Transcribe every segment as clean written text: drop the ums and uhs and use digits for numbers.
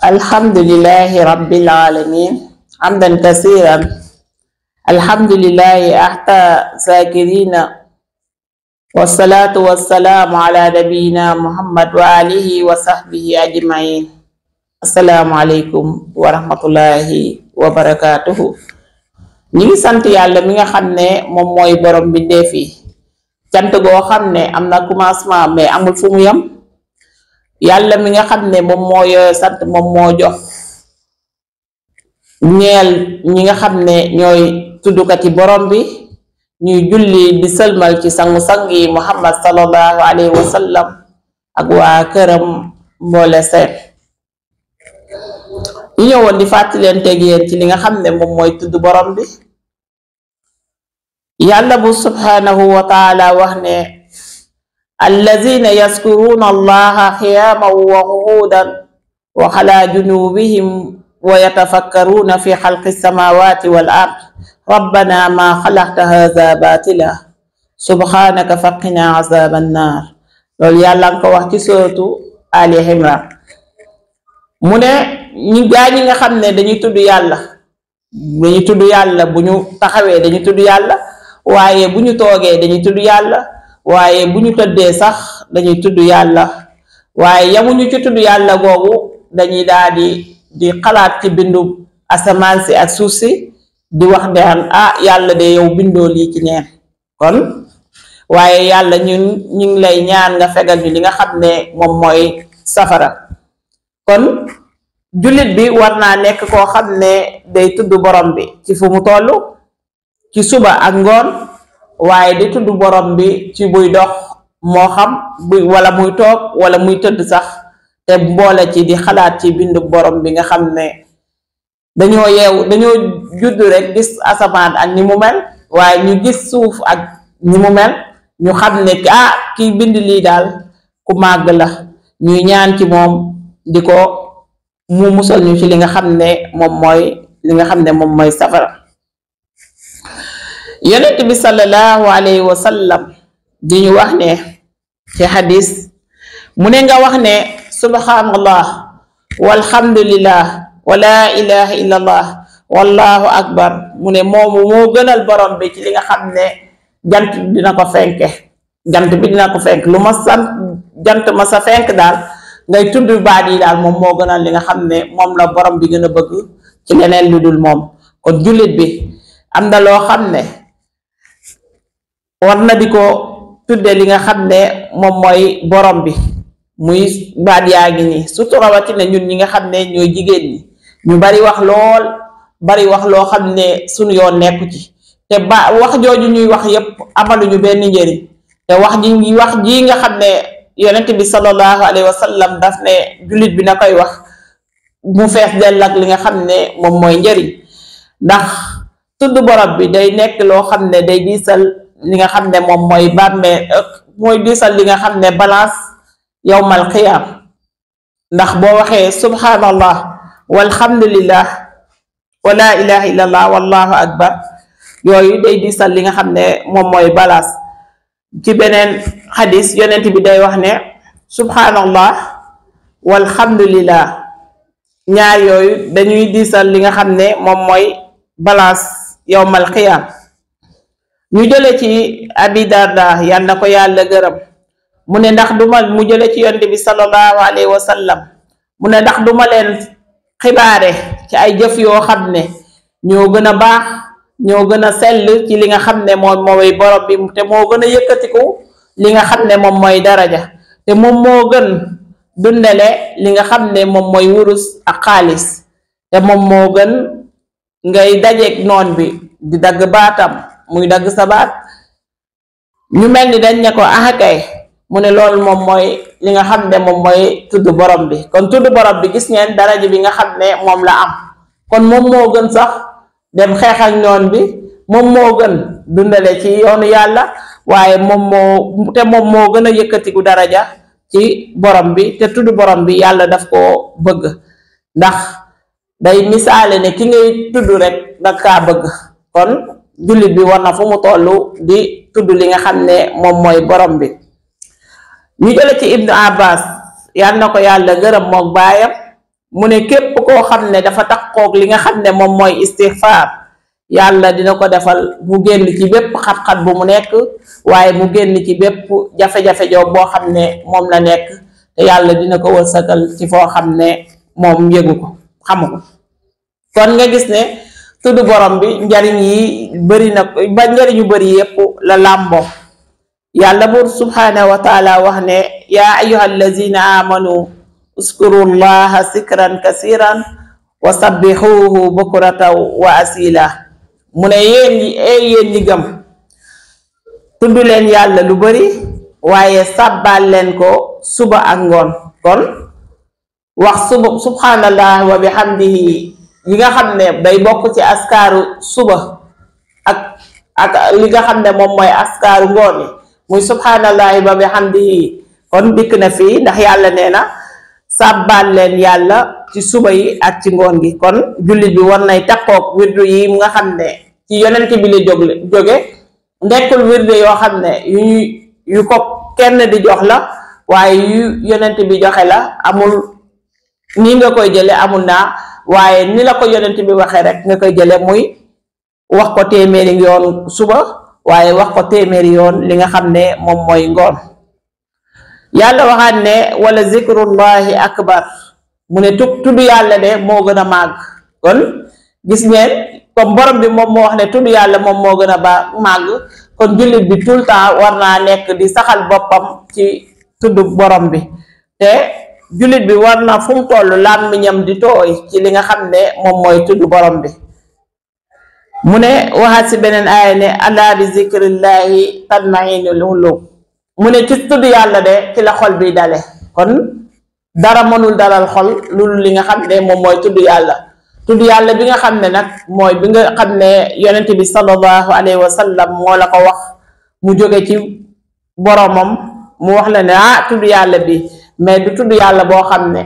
Alhamdulillahi Rabbil Alamin hamdan kasiran alhamdulillahi ahta zakirina wassalatu wassalamu ala nabiyina Muhammad wa alihi wa sahbihi ajmain. Assalamu alaikum wa rahmatullahi wa barakatuhu. Ñi ngi sant Yàlla mi nga xamne mom moy borom bi ndefi cant go xamne amna commencement mais amul fu mu yam. Yàlla mi nga xamne mom moy sant mom mo jox ñeel ñi nga xamne ñoy tuddukati borom bi ñuy julli di selmal ci sangu-sangi Muhammad sallallahu alayhi wa sallam ak wa këram mboole seen ñu ñëwoon di fàttalenteeg yéen ci li nga xamne mom moy tudd borom bi. Yàlla bu subhanahu wa taala wax ne الذين يذكرون الله قياما وقعودا وعلى جنوبهم ويتفكرون في خلق السماوات والأرض ربنا ما خلقت هذا باطلا سبحانك فقنا عذاب النار. loolu Yàlla ko wax ci sourate Ali Imran mu ne ñi gaa ñi nga xam ne dañuy tudd Yàlla bu ñu taxawee dañuy tudd Yàlla waaye bu ñu toogee dañuy tudd Yàlla waaye bu ñu tëddee sax dañuy tudd Yàlla waaye yamuñu ci tudd Yàlla googu dañuy daal di xalaat ci bindu asamaan si ak suuf si di wax daan Yàlla de yow bindoo lii ci neen kon waaye Yàlla ñu ngi lay ñaan nga fegal ñu li nga xam ne moom mooy safara. kon jullit bi war naa nekk koo xam ne day tudd borom bi ci fu mu toll ci suba ak ngoon waaye di tudd borom bi ci buy dox moo xam wala muy toog wala muy tëdd sax te mboole ci di xalaat ci bindu borom bi nga xam ne dañoo judd rek gis asamaan ak ni mu mel waaye ñu gis suuf ak ni mu mel ñu xam ne kii bind lii daal ku màgg la ñuy ñaan ci moom di ko mu musal ñu ci li nga xam ne moom mooy safara. Yonent bi sallallahu alayhi wa sallam di ñu wax ne ci hadis mu ne nga wax ne subhanallah walhamdulillah wa la ilaha illallah wallahu akbar mu ne moomu moo gënal borom bi ci li nga xam ne jant dina ko fenk lu ma sant jant ma sa fenk daal ngay tudd baat yi daal moom moo gënal li nga xam ne moom la borom bi gën a bëgg ci leneen lu dul moom. kon jullit bi am na loo xam ne war na di ko tudde li nga xam ne moom mooy borom bi muy baat yaa ngi nii surtout rawatina ñun ñi nga xam ne ñooy jigéen ñi ñu bari wax loo xam ne suñu yoon nekku ci te wax jooju ñuy wax yépp amaluñu benn njëriñ te wax ji nga xam ne yonent bi sallallahu alayhi wa sallam daf ne jullit bi na koy wax mu fees dell ak li nga xam ne moom mooy njëriñ ndax tudd borom bi day nekk loo xam ne day diisal li nga xam ne moom mooy bàmmee mooy diisal li nga xam ne balance yawmal qiyaam ndax boo waxee subhanallah walhamdulillah wa la ilaha illallah wallahu akbar yooyu day diisal li nga xam ne moom mooy balance. ci beneen xadis yonent bi day wax ne subhanallah walhamdulillah ñaar yooyu dañuy diisal li nga xam ne moom mooy balance yawmal qiyaam. ñu jële ci Abi Darda yal na ko Yàlla gërëm mu ne ndax duma mu jële ci yonent bi sallallahu alayhi wa sallam mu ne ndax duma leen xibaare ci ay jëf yoo xam ne ñoo gën a baax ñoo gën a sell ci li nga xam ne moom mooy borom bi te moo gën a yëkkatiku li nga xam ne moom mooy daraja te moom moo gën dundale li nga xam ne moom mooy wurus ak xaalis te moom moo gën ngay dajeeg noon bi di dagg baatam muy dagg sa baat ñu mel ni dañ ne ko kay mu ne loolu moom mooy li nga xam ne moom mooy tudd borom bi. kon tudd borom bi gis ngeen daraja bi nga xam ne moom la am kon moom moo gën sax dem xeex ak noon bi moom moo gën dundale ci yoonu Yàlla waaye moom moo gën a yëkkatiku daraja ci borom bi te tudd borom bi Yàlla daf koo bëgg ndax day misaale ne ki ngay tudd rek danga kaa bëgg. kon jullit bi war na fu mu toll di tudd li nga xam ne moom mooy borom bi. ñu jële ci Ibnu Abbas yal na ko Yàlla gërëm mook baayam mu ne képp koo xam ne dafa takkoog li nga xam ne moom mooy istighfar yàlla dina ko defal mu génn ci bépp xat-xat bu mu nekk waaye mu génn ci bépp jafe-jafe joo boo xam ne moom la nekk te yàlla dina ko wërsëgal ci foo xam ne moom yëgu ko xamu ko. kon nga gis ne tudd borom bi njariñ yi bëri na ba njariñ yu bëri yépp la làmboo. yàlla buur subhanahu wa taala wax ne yaa ayyuha allazina amanu uskuru llaha zikran kasiran wa sabbixuhu bukratan wa asila mu ne yéen ñi gëm tudd leen yàlla lu bëri waaye sàbbaal leen ko suba ak ngoon. kon wax suba subhanallah wa bihamdihi yi nga xam ne day bokk ci askaaru suba ak li nga xam ne moom mooy askaaru ngoon yi muy subhanallahi wa bihamdihi kon dikk na fii ndax yàlla nee na sàbbaal leen yàlla ci suba yi ak ci ngoon gi. kon jullit bi war nay takkook wirdu yi nga xam ne ci yonent bi la jóge nekkul wirdu yoo xam ne yu ko kenn di jox la waaye yu yonent bi joxe la amul nii nga koy jële amul naa waaye ni la ko yonent bi waxee rek nga koy jële muy wax ko téeméeri yoon suba waaye wax ko téeméeri yoon li nga xam ne moom mooy ngoon. yàlla waxaat ne wala zikrullahi akbar mu ne tudd yàlla de moo gën a màgg. kon gis ngeen comme borom bi moom moo wax ne tudd yàlla moom moo gën a màgg kon jullit bi tout le temps war naa nekk di saxal boppam ci tudd borom bi te jullit bi war na fu mu toll làmmiñam di tooy ci li nga xam ne moom mooy tudd borom bi. mu ne waxaat si beneen aaya ne ala bi zikrillahi tatma'innul qulub mu ne ci tudd yàlla de ci la xol bi dale. kon dara mënul dalal xol loolu li nga xam ne moom mooy tudd yàlla. tudd yàlla bi nga xam ne nag mooy bi nga xam ne yonent bi sallallahu alayhi wa sallam moo la ko wax mu jóge ci boromam mu wax la ne tudd yàlla bi mais du tudd yàlla boo xam ne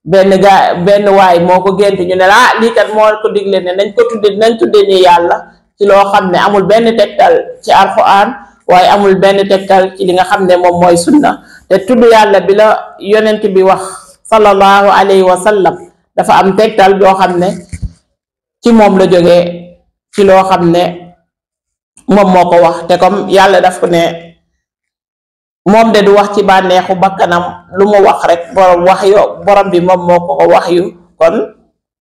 benn waay moo ko gént ñu ne lii kat moo ko digle ne nañ tudde nii yàlla ci loo xam ne amul benn tegtal ci alquran waaye amul benn tegtal ci li nga xam ne moom mooy sunna. te tudd yàlla bi la yonent bi wax sallallahu alayhi wa sallam dafa am tegtal yoo xam ne ci moom la jógee ci loo xam ne moom moo ko wax te comme yàlla daf ko ne moom de du wax ci bànneexu bakkanam lu mu wax rek borom bi moom moo ko wax yu. kon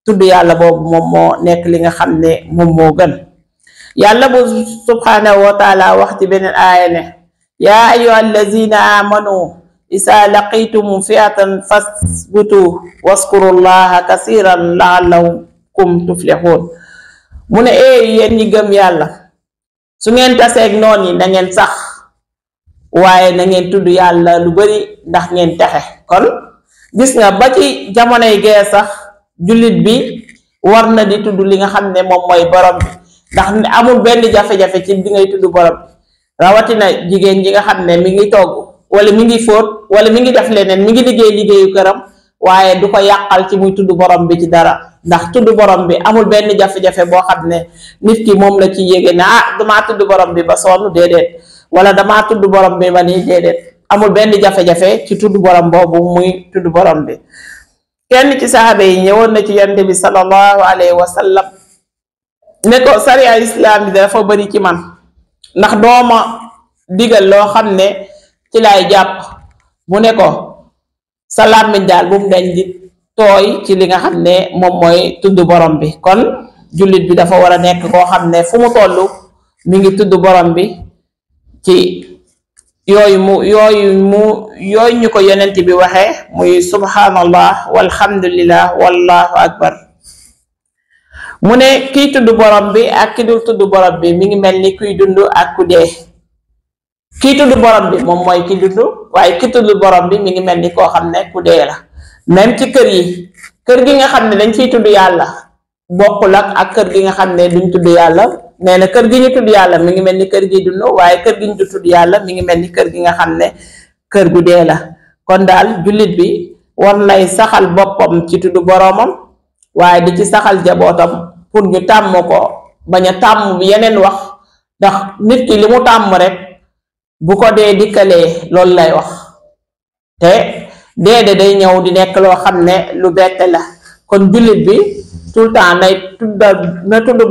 tudd yàlla boobu moom moo nekk li nga xam ne moom moo gën. yàlla bu subhanahu wa taala wax ci beneen aaya ne yaa ayyuha allazina amanu isa laqitum fi'atan fasbutu waskurullaha kasiran la'allakum tuflihun mu ne yéen ñi gëm yàlla su ngeen taseeg noon yi na ngeen sax waaye na ngeen tudd yàlla lu bari ndax ngeen texe. kon gis nga ba ci jamonoy gee sax jullit bi war na di tudd li nga xam ne moom mooy borom bi ndax amul benn jafe-jafe ci bi ngay tudd borom bi rawatina jigéen ji nga xam ne mi ngi togg wala mi ngi fóot wala mi ngi def leneen mi ngi liggéeyu këram waaye du ko yàqal ci muy tudd borom bi ci dara ndax tudd borom bi amul benn jafe-jafe boo xam ne nit ki moom la ci yéege ne damaa tudd borom bi ba sonn déedéet wala damaa tudd borom bi ba nii déedéet amul benn jafe-jafe ci tudd borom boobu muy tudd borom bi. kenn ci saxaaba yi ñëwoon na ci yonent bi sallallahu alayhi wa sallam ne ko sariya islam bi dafa bëri ci man ndax dooma digal loo xam ne ci laay jàpp. mu ne ko sa làmmiñ daal bu mu dañ di tooy ci li nga xam ne moom mooy tudd borom bi. kon jullit bi dafa war a nekk koo xam ne fu mu toll mi ngi tudd borom bi ci yooyu ñu ko yonent bi waxee muy subhanallah walhamdulillah wallahu akbar. mu ne kiy tudd borom bi ak ki dul tudd borom bi mi ngi mel ni kuy dund ak ku dee. kii tudd borom bi moom mooy ki dund waaye ki tudd borom bi mi ngi mel ni koo xam ne ku dee la. même ci kër yi kër gi nga xam ne dañ ciy tudd yàlla bokkul ak kër gi nga xam ne duñ tudd yàlla. nee na kër gi ñu tudd yàlla mi ngi mel ni kër gi dund waaye kër gi ñu du tudd yàlla mi ngi mel ni kër gi nga xam ne kër gu dee la. kon daal jullit bi war nay saxal boppam ci tudd boromam waaye di ci saxal jabootam pour ñu tàmm ko bañ a tàmm yeneen wax ndax nit ki li mu tàmm rek bu ko dee dikkalee loolu lay wax te déedéet day ñëw di nekk loo xam ne lu bette la. kon jullit bi tout le temps na tudd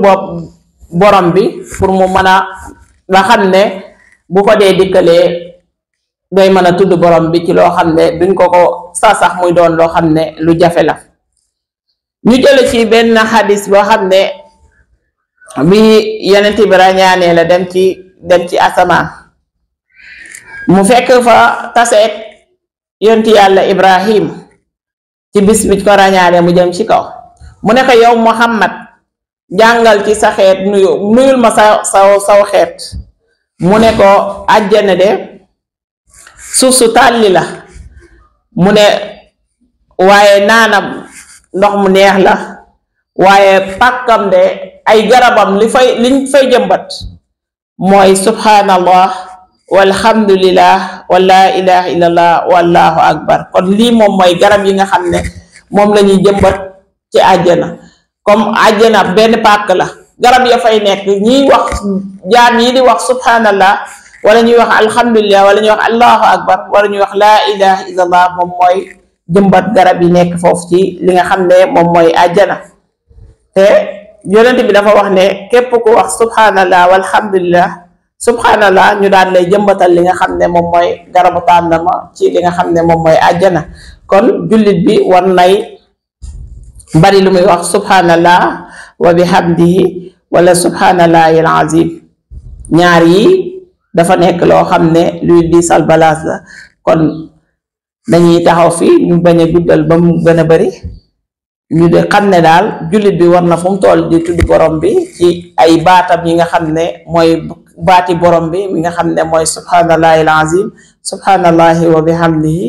borom bi pour mu mën a nga xam ne bu ko dee dikkalee day mën a tudd borom bi ci loo xam ne duñ ko sax muy doon loo xam ne lu jafe la. ñu jële ci benn xadis boo xam ne bi Yonent bi rañaanee la dem ci asamaan mu fekk fa taseet yonti yàlla Ibrahim ci bis bi ko rañaanee mu jëm ci kaw mu ne ko yow Muhammad jàngal ci sa xeet nuyul ma saw xeet mu ne ko àjjana de suuf su tàlli la mu ne waaye naanam ndox mu neex la waaye pàkkam de ay garabam liñ fay jëmbat mooy subhanallah walhamdulillah wala ilaha illallah wallahu akbar. kon lii moom mooy garab yi nga xam ne moom la ñuy jëmbat ci àjjana. comme àjjana benn pàkk la garab ya fay nekk ñiy wax jaam yi di wax subhanallah wala ñuy wax alhamdulillah wala ñuy wax allahu akbar wala ñuy wax laa ilaha illallah moom mooy jëmbat garab yi nekk foofu ci li nga xam ne moom mooy àjjana. te yonent bi dafa wax ne képp ku wax subhanallah walhamdulillah subhanallah ñu daan lay jëmbatal li nga xam ne moom mooy garabu tàndama ci li nga xam ne moom mooy àjjana. kon jullit bi war nay bari lu muy wax subhanallah wa bihamdihi wala subhanallahi alazim. ñaar yi dafa nekk loo xam ne luy diisal balaas la. kon dañuy taxaw fii ñu bañ a guddal ba mu gën a bari ñu de xam ne daal jullit bi war na fu mu toll di tudd borom bi ci ay baatam yi nga xam ne mooy baati borom bi mi nga xam ne mooy subhanallahi alazim subhanallahi wa bihamdihi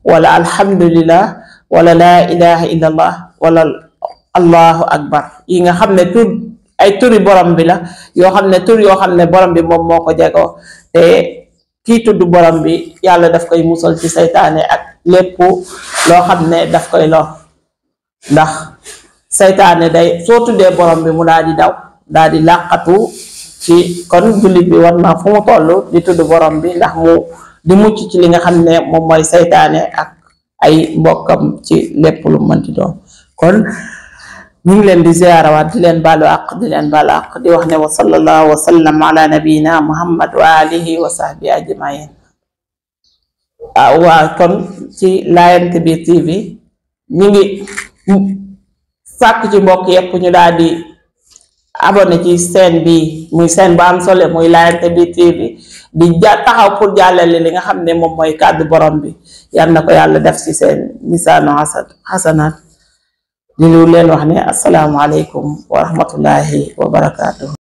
wala alhamdulillah wala laa ilaha illallah wala allahu akbar yi nga xam ne tur ay turi borom bi la yoo xam ne tur yoo xam ne borom bi moom moo ko jegoo. te kii tudd borom bi yàlla daf koy musal ci saytaane ak lépp loo xam ne daf koy lor ndax saytaane day soo tuddee borom bi mu daal di daw daal di làqatu ci. kon jullit bi war na fu mu toll di tudd borom bi ndax mu di mucc ci li nga xam ne moom mooy saytaane ak ay mbokkam ci lépp lu mënti doon. kon ñu ngi leen di ziyaarawaat di leen baalu àq di wax ne wa sallallahu wa sallam ala nabiyina muhammad wa alihi wa sahbi ajmain. waa kon ci Laayante Biir TV ñu ngi sàkk ci mbokk yépp ñu daal di abonné ci chaîne bi muy chaîne bu am solo muy Laayante Biir TV di taxaw pour jàllale li nga xam ne moom mooy kàddu borom bi. yal na ko yàlla def ci seen misaanu xasanaat di lu leen wax ne assalaamu aleykum wa rahmatullahi wa barakaatuhu.